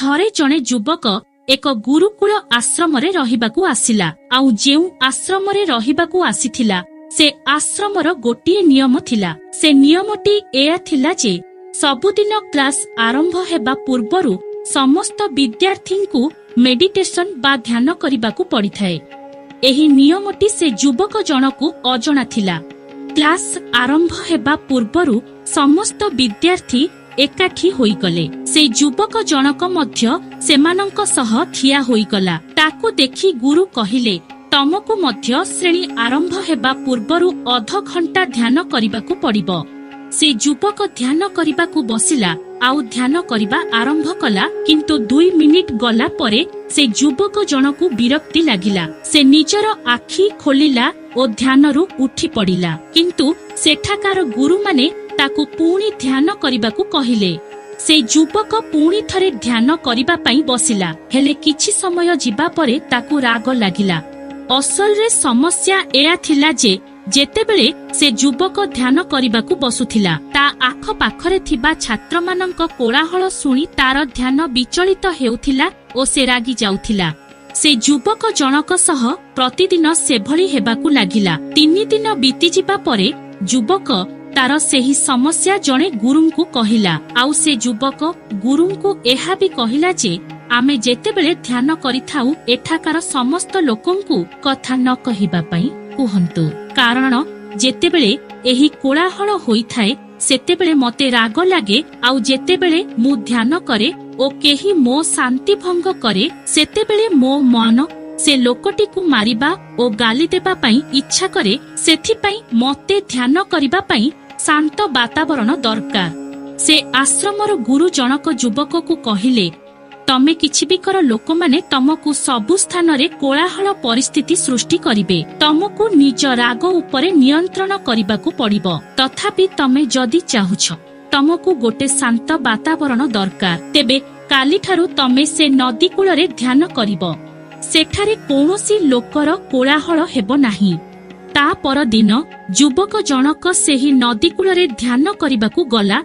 ଥରେ ଜଣେ ଯୁବକ ଏକ ଗୁରୁକୁଳ ଆଶ୍ରମରେ ରହିବାକୁ ଆସିଲା। ଆଉ ଯେଉଁ ଆଶ୍ରମରେ ରହିବାକୁ ଆସିଥିଲା, ସେ ଆଶ୍ରମର ଗୋଟିଏ ନିୟମ ଥିଲା। ସେ ନିୟମଟି ଏୟା ଥିଲା ଯେ ସବୁଦିନ କ୍ଲାସ ଆରମ୍ଭ ହେବା ପୂର୍ବରୁ ସମସ୍ତ ବିଦ୍ୟାର୍ଥୀଙ୍କୁ ମେଡିଟେସନ ବା ଧ୍ୟାନ କରିବାକୁ ପଡ଼ିଥାଏ। ଏହି ନିୟମଟି ସେ ଯୁବକ ଜଣକୁ ଅଜଣା ଥିଲା। କ୍ଲାସ ଆରମ୍ଭ ହେବା ପୂର୍ବରୁ ସମସ୍ତ ବିଦ୍ୟାର୍ଥୀ ଏକାଠି ହୋଇଗଲେ। ସେ ଯୁବକ ଜଣକ ମଧ୍ୟ ସେମାନଙ୍କ ସହ ଠିଆ ହୋଇଗଲା। ତାକୁ ଦେଖି ଗୁରୁ କହିଲେ, "ତମକୁ ମଧ୍ୟ ଶ୍ରେଣୀ ଆରମ୍ଭ ହେବା ପୂର୍ବରୁ ଅଧ ଘଣ୍ଟା ଧ୍ୟାନ କରିବାକୁ ପଡ଼ିବ।" ସେ ଯୁବକ ଧ୍ୟାନ କରିବାକୁ ବସିଲା ଆଉ ଧ୍ୟାନ କରିବା ଆରମ୍ଭ କଲା। କିନ୍ତୁ 2 ମିନିଟ ଗଲା ପରେ ସେ ଯୁବକ ଜଣକୁ ବିରକ୍ତି ଲାଗିଲା। ସେ ନିଜର ଆଖି ଖୋଲିଲା ଓ ଧ୍ୟାନରୁ ଉଠି ପଡ଼ିଲା। କିନ୍ତୁ ସେଠାକାର ଗୁରୁମାନେ ତାକୁ ପୁଣି ଧ୍ୟାନ କରିବାକୁ କହିଲେ। ସେ ଯୁବକ ପୁଣି ଥରେ ଧ୍ୟାନ କରିବା ପାଇଁ ବସିଲା। ହେଲେ କିଛି ସମୟ ଯିବା ପରେ ତାକୁ ରାଗ ଲାଗିଲା। ଅସଲରେ ସମସ୍ୟା ଏହା ଥିଲା ଯେ ଯେତେବେଳେ ସେ ଯୁବକ ଧ୍ୟାନ କରିବାକୁ ବସୁଥିଲା, ତା ଆଖପାଖରେ ଥିବା ଛାତ୍ରମାନଙ୍କ କୋଳାହଳ ଶୁଣି ତାର ଧ୍ୟାନ ବିଚଳିତ ହେଉଥିଲା ଓ ସେ ରାଗି ଯାଉଥିଲା। ସେ ଯୁବକ ଜଣକ ସହ ପ୍ରତିଦିନ ସେଭଳି ହେବାକୁ ଲାଗିଲା। 3 ଦିନ ବିତିଯିବା ପରେ ଯୁବକ ତାର ସେହି ସମସ୍ୟା ଜଣେ ଗୁରୁଙ୍କୁ କହିଲା। ଆଉ ସେ ଯୁବକ ଗୁରୁଙ୍କୁ ଏହା ବି କହିଲା ଯେ ଆମେ ଯେତେବେଳେ ଧ୍ୟାନ କରିଥାଉ, ଏଠାକାର ସମସ୍ତ ଲୋକଙ୍କୁ କଥା ନ କହିବା ପାଇଁ କୁହନ୍ତୁ, କାରଣ ଯେତେବେଳେ ଏହି କୋଳାହଳ ହୋଇଥାଏ, ସେତେବେଳେ ମତେ ରାଗ ଲାଗେ। ଆଉ ଯେତେବେଳେ ମୁଁ ଧ୍ୟାନ କରେ ଓ କେହି ମୋ ଶାନ୍ତି ଭଙ୍ଗ କରେ, ସେତେବେଳେ ମୋ ମନ ସେ ଲୋକଟିକୁ ମାରିବା ଓ ଗାଲି ଦେବା ପାଇଁ ଇଚ୍ଛା କରେ। ସେଥିପାଇଁ ମତେ ଧ୍ୟାନ କରିବା ପାଇଁ ଶାନ୍ତ ବାତାବରଣ ଦରକାର। ସେ ଆଶ୍ରମର ଗୁରୁ ଜଣକ ଯୁବକକୁ କହିଲେ, "ତମେ କିଛି ବି କର, ଲୋକମାନେ ତମକୁ ସବୁ ସ୍ଥାନରେ କୋଳାହଳ ପରିସ୍ଥିତି ସୃଷ୍ଟି କରିବେ। ତମକୁ ନିଜ ରାଗ ଉପରେ ନିୟନ୍ତ୍ରଣ କରିବାକୁ ପଡ଼ିବ। ତଥାପି ତମେ ଯଦି ଚାହୁଁଛ ତମକୁ ଗୋଟେ ଶାନ୍ତ ବାତାବରଣ ଦରକାର, ତେବେ କାଲିଠାରୁ ତମେ ସେ ନଦୀ କୂଳରେ ଧ୍ୟାନ କରିବ। ସେଠାରେ କୌଣସି ଲୋକର କୋଳାହଳ ହେବ ନାହିଁ।" ତା ପରଦିନ ଯୁବକ ଜଣକ ସେହି ନଦୀ କୂଳରେ ଧ୍ୟାନ କରିବାକୁ ଗଲା।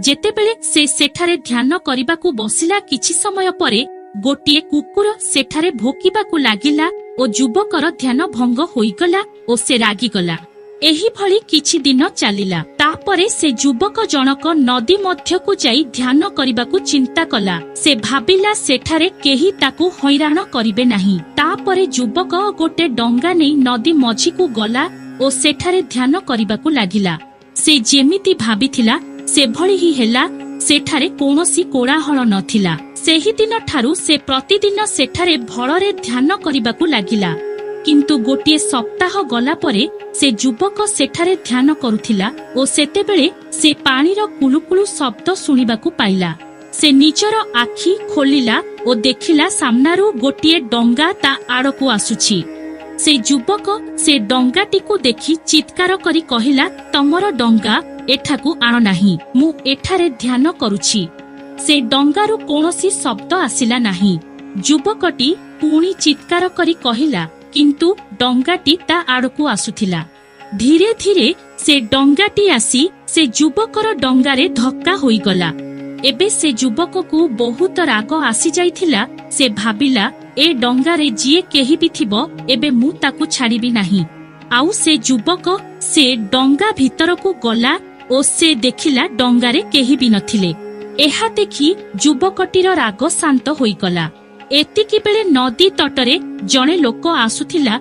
ଯେତେବେଳେ ସେ ସେଠାରେ ଧ୍ୟାନ କରିବାକୁ ବସିଲା, କିଛି ସମୟ ପରେ ଗୋଟିଏ କୁକୁର ସେଠାରେ ଭୋକିବାକୁ ଲାଗିଲା ଓ ଯୁବକର ଧ୍ୟାନ ଭଙ୍ଗ ହୋଇଗଲା ଓ ସେ ରାଗିଗଲା। ଏହିଭଳି କିଛି ଦିନ ଚାଲିଲା। ତାପରେ ସେ ଯୁବକ ଜଣକ ନଦୀ ମଧ୍ୟକୁ ଯାଇ ଧ୍ୟାନ କରିବାକୁ ଚିନ୍ତା କଲା। ସେ ଭାବିଲା, ସେଠାରେ କେହି ତାକୁ ହଇରାଣ କରିବେ ନାହିଁ। ତାପରେ ଯୁବକ ଗୋଟେ ଡଙ୍ଗା ନେଇ ନଦୀ ମଝିକୁ ଗଲା ଓ ସେଠାରେ ଧ୍ୟାନ କରିବାକୁ ଲାଗିଲା। ସେ ଯେମିତି ଭାବିଥିଲା, ସେଭଳି ହିଁ ହେଲା। ସେଠାରେ କୌଣସି କୋଳାହଳ ନଥିଲା। ସେହିଦିନ ଠାରୁ ସେ ପ୍ରତିଦିନ ସେଠାରେ ଭଳରେ ଧ୍ୟାନ କରିବାକୁ ଲାଗିଲା। କିନ୍ତୁ ଗୋଟିଏ ସପ୍ତାହ ଗଲା ପରେ ସେ ଯୁବକ ସେଠାରେ ଧ୍ୟାନ କରୁଥିଲା ଓ ସେତେବେଳେ ସେ ପାଣିର କୁଳୁକୁଳୁ ଶବ୍ଦ ଶୁଣିବାକୁ ପାଇଲା। ସେ ନିଜର ଆଖି ଖୋଲିଲା ଓ ଦେଖିଲା, ସାମ୍ନାରୁ ଗୋଟିଏ ଡଙ୍ଗା ତା ଆଡ଼କୁ ଆସୁଛି। ସେ ଯୁବକ ସେ ଡଙ୍ଗାଟିକୁ ଦେଖି ଚିତ୍କାର କରି କହିଲା, "ତମର ଡଙ୍ଗା ଏଠାକୁ ଆଣ ନାହିଁ, ମୁଁ ଏଠାରେ ଧ୍ୟାନ କରୁଛି।" ସେ ଡଙ୍ଗାରୁ କୌଣସି ଶବ୍ଦ ଆସିଲା ନାହିଁ। ଯୁବକଟି ପୁଣି ଚିତ୍କାର କରି କହିଲା, କିନ୍ତୁ ଡଙ୍ଗାଟି ତା ଆଡ଼କୁ ଆସୁଥିଲା। ଧୀରେ ଧୀରେ ସେ ଡଙ୍ଗାଟି ଆସି ସେ ଯୁବକର ଡଙ୍ଗାରେ ଧକ୍କା ହୋଇଗଲା। ଏବେ ସେ ଯୁବକକୁ ବହୁତ ରାଗ ଆସିଯାଇଥିଲା। ସେ ଭାବିଲା, ଏ ଡଙ୍ଗାରେ ଯିଏ କେହି ବି ଥିବ, ଏବେ ମୁଁ ତାକୁ ଛାଡ଼ିବି ନାହିଁ। ଆଉ ସେ ଯୁବକ ସେ ଡଙ୍ଗା ଭିତରକୁ ଗଲା ଓ ସେ ଦେଖିଲା, ଡଙ୍ଗାରେ କେହି ବି ନଥିଲେ। ଏହା ଦେଖି ଯୁବକଟିର ରାଗ ଶାନ୍ତ ହୋଇଗଲା। ଏତିକି ବେଳେ ନଦୀ ତଟରେ ଜଣେ ଲୋକ ଆସୁଥିଲା।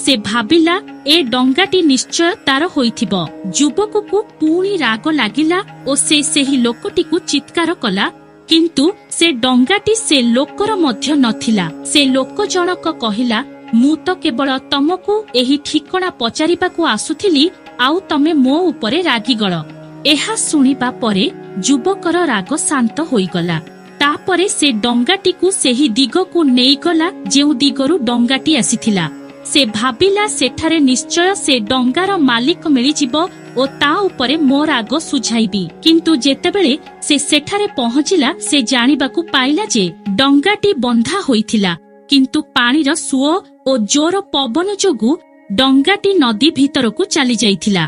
ସେ ଭାବିଲା, ଏ ଡଙ୍ଗାଟି ନିଶ୍ଚୟ ତାର ହୋଇଥିବ। ଯୁବକକୁ ପୁଣି ରାଗ ଲାଗିଲା ଓ ସେ ସେହି ଲୋକଟିକୁ ଚିତ୍କାର କଲା। କିନ୍ତୁ ସେ ଡଙ୍ଗାଟି ସେ ଲୋକର ମଧ୍ୟ ନଥିଲା। ସେ ଲୋକ ଜଣକ କହିଲା, "ମୁଁ ତ କେବଳ ତମକୁ ଏହି ଠିକଣା ପଚାରିବାକୁ ଆସୁଥିଲି, ଆଉ ତମେ ମୋ ଉପରେ ରାଗିଗଲ।" ଏହା ଶୁଣିବା ପରେ ଯୁବକର ରାଗ ଶାନ୍ତ ହୋଇଗଲା। ତାପରେ ସେ ଡଙ୍ଗାଟିକୁ ସେହି ଦିଗକୁ ନେଇଗଲା, ଯେଉଁ ଦିଗରୁ ଡଙ୍ଗାଟି ଆସିଥିଲା। ସେ ଭାବିଲା, ସେଠାରେ ନିଶ୍ଚୟ ସେ ଡଙ୍ଗାର ମାଲିକ ମିଳିଯିବ ଓ ତା ଉପରେ ମୋ ରାଗ ସୁଝାଇବି। କିନ୍ତୁ ଯେତେବେଳେ ସେ ସେଠାରେ ପହଞ୍ଚିଲା, ସେ ଜାଣିବାକୁ ପାଇଲା ଯେ ଡଙ୍ଗାଟି ବନ୍ଧା ହୋଇଥିଲା, କିନ୍ତୁ ପାଣିର ସୁଅ ଓ ଜୋର ପବନ ଯୋଗୁଁ ଡଙ୍ଗାଟି ନଦୀ ଭିତରକୁ ଚାଲି ଯାଇଥିଲା।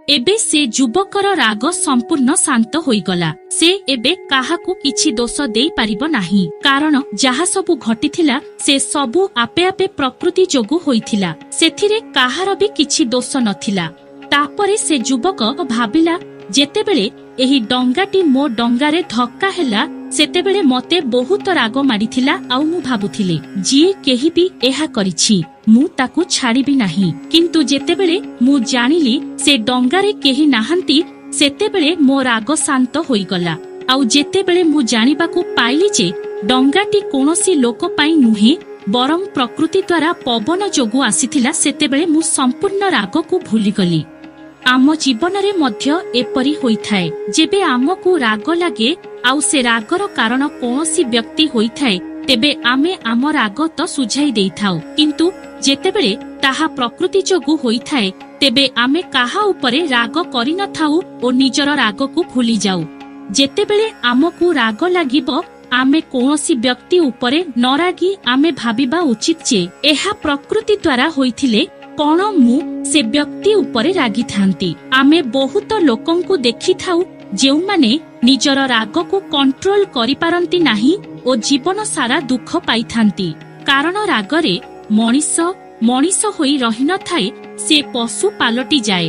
ଏବେ ସେ ଯୁବକର ରାଗ ସମ୍ପୂର୍ଣ୍ଣ ଶାନ୍ତ ହୋଇଗଲା। ସେ ଏବେ କାହାକୁ କିଛି ଦୋଷ ଦେଇପାରିବ ନାହିଁ, କାରଣ ଯାହା ସବୁ ଘଟିଥିଲା ସେ ସବୁ ଆପେ ଆପେ ପ୍ରକୃତି ଯୋଗୁ ହୋଇଥିଲା। ସେଥିରେ କାହାର ବି କିଛି ଦୋଷ ନଥିଲା। ତାପରେ ସେ ଯୁବକ ଭାବିଲା, ଯେତେବେଳେ ଏହି ଡଙ୍ଗାଟି ମୋ ଡଙ୍ଗାରେ ଧକ୍କା ହେଲା, ସେତେବେଳେ ମତେ ବହୁତ ରାଗ ମାଡ଼ିଥିଲା। ଆଉ ମୁଁ ଭାବୁଥିଲି, ଯିଏ କେହି ବି ଏହା କରିଛି, ମୁଁ ତାକୁ ଛାଡ଼ିବି ନାହିଁ। କିନ୍ତୁ ଯେତେବେଳେ ମୁଁ ଜାଣିଲି ସେ ଡଙ୍ଗାରେ କେହି ନାହାନ୍ତି, ସେତେବେଳେ ମୋ ରାଗ ଶାନ୍ତ ହୋଇଗଲା। ଆଉ ଯେତେବେଳେ ମୁଁ ଜାଣିବାକୁ ପାଇଲି ଯେ ଡଙ୍ଗାଟି କୌଣସି ଲୋକ ପାଇଁ ନୁହେଁ, ବରଂ ପ୍ରକୃତି ଦ୍ୱାରା ପବନ ଯୋଗୁଁ ଆସିଥିଲା, ସେତେବେଳେ ମୁଁ ସମ୍ପୂର୍ଣ୍ଣ ରାଗକୁ ଭୁଲିଗଲି। ଆମ ଜୀବନରେ ମଧ୍ୟ ଏପରି ହୋଇଥାଏ। ଯେବେ ଆମକୁ ରାଗ ଲାଗେ ଆଉ ସେ ରାଗର କାରଣ କୌଣସି ବ୍ୟକ୍ତି ହୋଇଥାଏ, ତେବେ ଆମେ ଆମ ରାଗ ତ ସୁଝାଇ ଦେଇଥାଉ, କିନ୍ତୁ ଯେତେବେଳେ ତାହା ପ୍ରକୃତି ଯୋଗୁଁ ହୋଇଥାଏ, ତେବେ ଆମେ କାହା ଉପରେ ରାଗ କରିନଥାଉ ଓ ନିଜର ରାଗକୁ ଭୁଲିଯାଉ। ଯେତେବେଳେ ଆମକୁ ରାଗ ଲାଗିବ, ଆମେ କୌଣସି ବ୍ୟକ୍ତି ଉପରେ ନରାଗି ଆମେ ଭାବିବା ଉଚିତ ଯେ ଏହା ପ୍ରକୃତି ଦ୍ୱାରା ହୋଇଥିଲେ କଣ ମୁଁ ସେ ବ୍ୟକ୍ତି ଉପରେ ରାଗିଥାନ୍ତି? ଆମେ ବହୁତ ଲୋକଙ୍କୁ ଦେଖିଥାଉ, ଯେଉଁମାନେ ନିଜର ରାଗକୁ କଣ୍ଟ୍ରୋଲ କରିପାରନ୍ତି ନାହିଁ ଓ ଜୀବନ ସାରା ଦୁଃଖ ପାଇଥାନ୍ତି। କାରଣ ରାଗରେ ମଣିଷ ମଣିଷ ହୋଇ ରହିନଥାଏ, ସେ ପଶୁ ପାଲଟି ଯାଏ।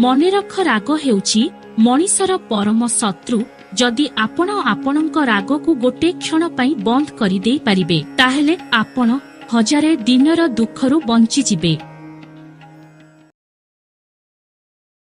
ମନେ ରଖ, ରାଗ ହେଉଛି ମଣିଷର ପରମ ଶତ୍ରୁ। ଯଦି ଆପଣ ଆପଣଙ୍କ ରାଗକୁ ଗୋଟେ କ୍ଷଣ ପାଇଁ ବନ୍ଦ କରିଦେଇ ପାରିବେ, ତାହେଲେ ଆପଣ ହଜାରେ ଦିନର ଦୁଃଖରୁ ବଞ୍ଚିଯିବେ।